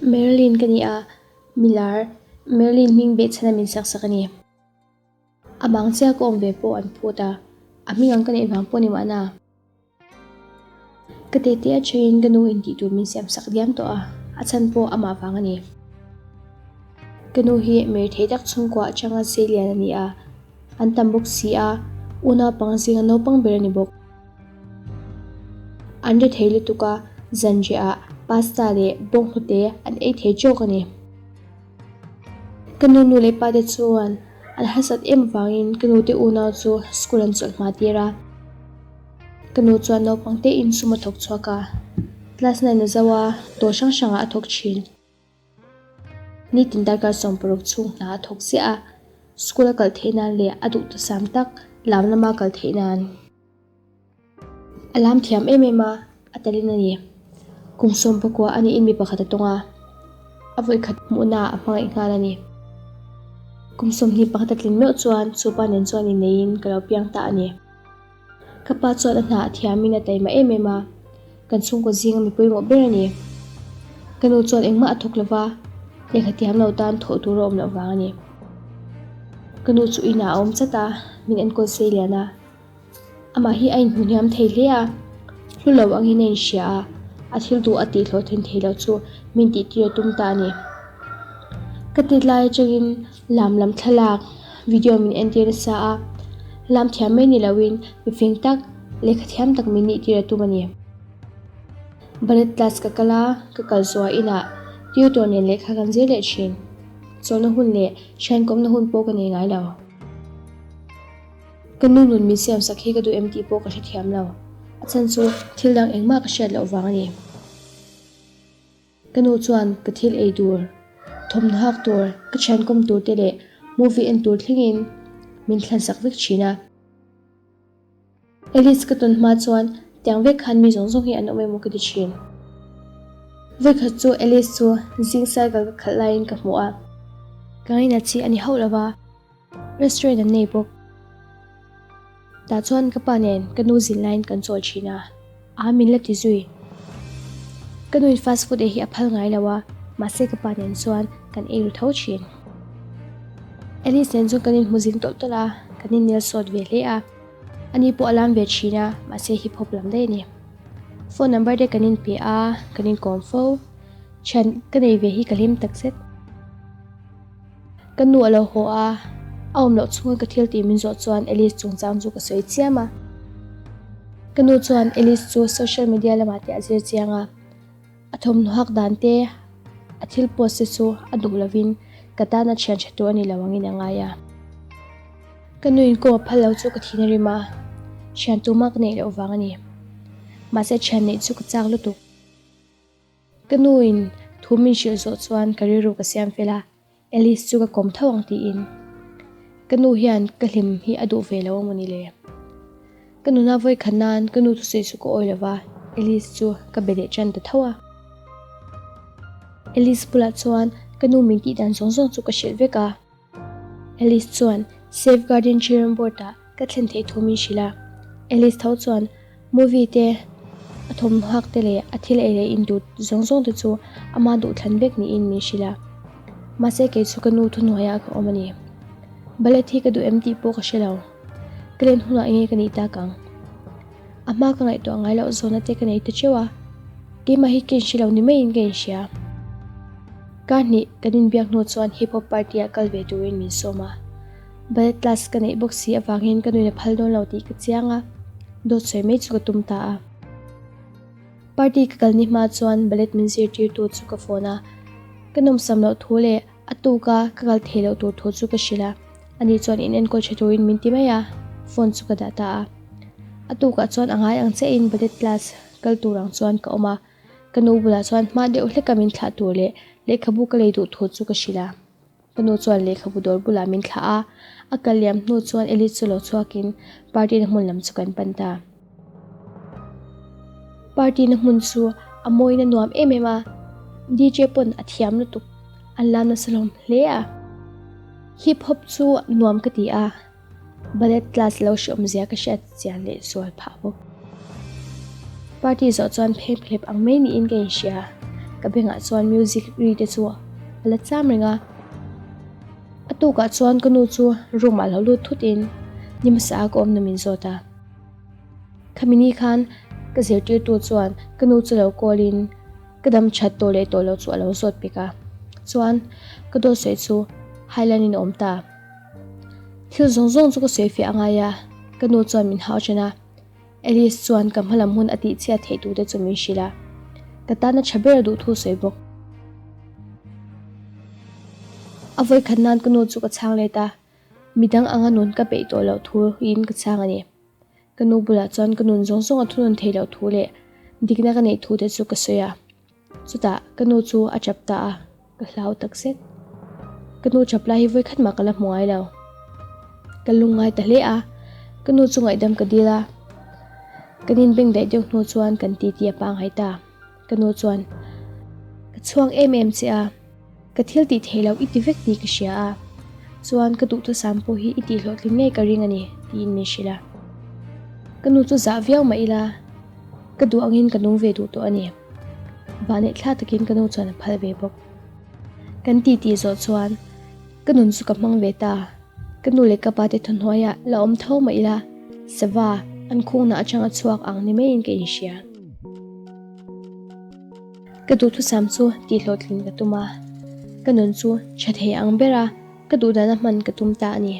Marilyn ka ni a, milar Marilyn hming behchhana min sak sak a ni. A mang chiah ka awm ve pawh an phut a, a hming ang ka neih vang pawh ni mahna. Ka tete a chhengin ka nu in tih tur min siam sak diam tawh a, a chhan pawh amah vang a ni. Ka nu hi Mary thei tak chhungkua atanga sei lian a ni a, an tam bawk si a, unau pang zinga naupang ber a ni bawk. An ri thei lutuk a, zanriah ah pasta leh bawnghnute an ei thei tawk a ni. Ka nu nu leh pa te chuan an harsat em avangin ka nu te unau chu school an chawlh hma tir a. Ka nu chuan naupang te in sum a thawk chhuak a, class nine a zo a, dawr hrang hrangah a thawk thin. Nitin darkar 16 chhung hna a thawk ziah a, school a kal theih nan leh a duhthusam tak lam lama kal theih nan. A lam thiam em em a, a talin a ni. Kum 19 a niin mi pakhat a tawng a, a vawikhat hmuhna ah a hmangaih nghal a ni. Kum 21 a tlin meuh chuan chu pa nen chuan inneiin ka lo piang ta a ni. Ka pa chuan a hna a thiamin a taima em em a, kan chhungkaw zinga mi pawimawh ber a ni. Ka nu chuan engmah a thawk lo va, lehkha thiam lo tan thawh tur a awm loh vang a ni. Ka nu chu inah a awm chat a, min enkawl sei lian a. Amah hi a inhmu hniam thei hle a, hlu lo angin a inhria a, a thil duh a tihhlawh then thei lo chu min tihtir a tum ta a ni. Ka tit lai atangin Lam lam thlalak video min entir nasa a, lam thiam mai ni loin mifing tak, lehkha thiam tak min nih tir a tum a ni. Ballet class ka kal a, ka kal zuah inah tutor nen lehkha kan zir leh thin. Chawlhna hun leh thiankawmna hun pawh ka nei ngai lo. Ka nu nun min siamsak hi ka duh em tih pawh ka hrethiam lo, a chhan chu thil dang engmah ka hriat loh vang a ni. Ka nu chuan ka thil ei tur, thawmhnaw hak tur, ka thian kawm tur te leh movie en tur thlengin min thlansak vek thin a. Alice ka tawn hma chuan tiang vek khan mi zawng zawng hi an awm emaw ka ti thin. Vawikhat chu Alice chu zing cycle ka khalh laiin ka hmu a. Ka ngainat chi a ni hauh lo va, restaurant an nei bawk. Tah chuan ka pa nen ka nu zin laiin kan chawl thin a, aa min la ti zui. Ka nuin fast food ei hi a phal ngai lo a, mahse ka pa nen chuan kan ei ru tho thin. Alice nen chuan kan inhmu zing tawlh tawlh a, kan innel sawt ve hle a. Ani pawh a lam ve thin a, mahse hip hop lam daih a ni. Phone number te kan inpe a, kan inkawm fo. Thian ka nei ve hi ka hlim takzet. Ka nu a lo haw a, a awm loh chhunga ka thil tih min zawh chuan Alice chungchang chu ka sawi chiam a. Ka nu chuan Alice chu social media lamah te a zir chiang a, a thawmhnaw hak dan te, a thil post te chu a duh lovin ka tana thian tha tur a ni lo angin a ngai a. Ka nu in kawng a phal lo chu ka thin a rim a, thian tumah ka neih loh vang a ni. Mahse thian neih chu ka chak lutuk. Ka nu in thu min hrilh zawh chuan ka rilru ka siam fel a, Alice chu ka kawm tho ang tiin. Ka nu hian ka hlim hi a duh ve lo a mawni le. Ka nuna vawi khat nan ka nu thusawi chu ka awi lo va, Alice chu ka be leh tan ta tho a. Alice bulah chuan ka nu min tih dan zawng zawng chu ka hrilh vek a. Alice chuan Safeguarding Children Board ah ka thlen theih thu min hrilh a. Alice tho chuan movie te, a thawmhnaw hak te leh a thil ei leh in duh zawng zawng te chu ama duh thlan vek niin min hrilh a. Mahse kei chu ka nu thuhnuaiah ka awm a ni. Ballet hi ka duh em tih pawh ka hre lo. Ka len hunah enge ka nih tak ang? A hma ka ngaihtuah ngai loh zawhna te ka nei ta teuh a, keimah hi ka inhre lo ni maiin ka inhria. Kar hnih kan inbiak hnu chuan hip hop party ah kal ve turin min sawm a, ballet class ka neih bawk si avangin ka nuin a phal dawn lo tih ka chiang a, dawt sawi mai chu ka tum ta a. Party ka kal ni hma chuan ballet min zirtirtu chu ka phone a, ka nawmsam loh thu leh A tuka ka kal thei loh tur thu chu ka hrilh a, ani chuan in enkawl tha turin min ti mai a, phone chu ka dah ta a. A tukah chuan a ngai ang chiahin ballet class kal tur ang chuan ka awm a, ka nu bulah chuan hma deuh hleka min thlah tur leh lehkhabu ka lei duh thu chu ka hrilh a. Ka nu chuan lehkhabu dawr bulah min thlah a, a kal liam hnu chuan Ellie chu lo chhuakin party na hmun lam chu kan pan ta. Party na hmun chu a mawiin a nuam em em a, DJ pawn a thiam lutuk, an lam nasa hlawm hle a. Hip hop chu nuam ka ti a, ballet class lo hreawm zia ka hriat chian leh zual phah bawk. Party zawh chuan pheng phelep ang mai niin ka inhria. Ka bengah chuan music ri te chu a la cham reng a. A tukah chuan ka nu chu room ah lo lut thut in ni hmasa a ka awm na min zawt a. Khami ni khan ka zirtirtu chuan ka nu chu lo call in ka dam that tawh leh tawh loh chu a lo zawt pek a. Chuan ka dawt sawi chu Highland in a awm ta. Thil zawng zawng chu ka sawi fiah a ngai a, ka nu chuan min hau then a. Alice chuan ka hmalam hun a tihchhiat theih tute chu min hrilh a, ka tana tha ber a duh thu sawi bawk. A vawikhat nan ka nu chu ka chhang let a, midang anga nun ka peih tawh loh thu in ka chhang a ni. Ka nu bulah chuan ka nun zawng zawng a thunun theih loh thu leh dikna ka neih thu te chu ka sawi a. Chutah ka nu chu a chap ta a, ka hlau tak zet. Ka nu chap lai hi vawikhat mah ka la hmu ngai lo. Ka lungngai ta hle a, ka nu chu ngaihdam ka dil a. Kan inbeng daih deuh hnu chuan kan titi a pangngai ta. Ka nu chuan, Ka chhuang em em che a, ka thil tih theih loh i ti vek tih ka hria a, chuan ka duhthusam pawh hi i tih hlawhtling ngei ka ring a ni, tiin min hrilh a. Ka nu chu zah viau mah ila, ka duh angin ka nung ve duh tawh a ni. Vahneih thla takin ka nu chuan a phal ve bawk. Kan titi zawh chuan ka nun chu ka hmang ve ta. Ka nu leh ka pa te thawhnuaiah la awm tho mah ila, sava an khungna atanga chhuak ang ni maiin ka inhria. Ka duhthusam chu tihhlawhtlin ka tum a, ka nun chu tha thei ang bera ka duhdana hman ka tum ta a ni.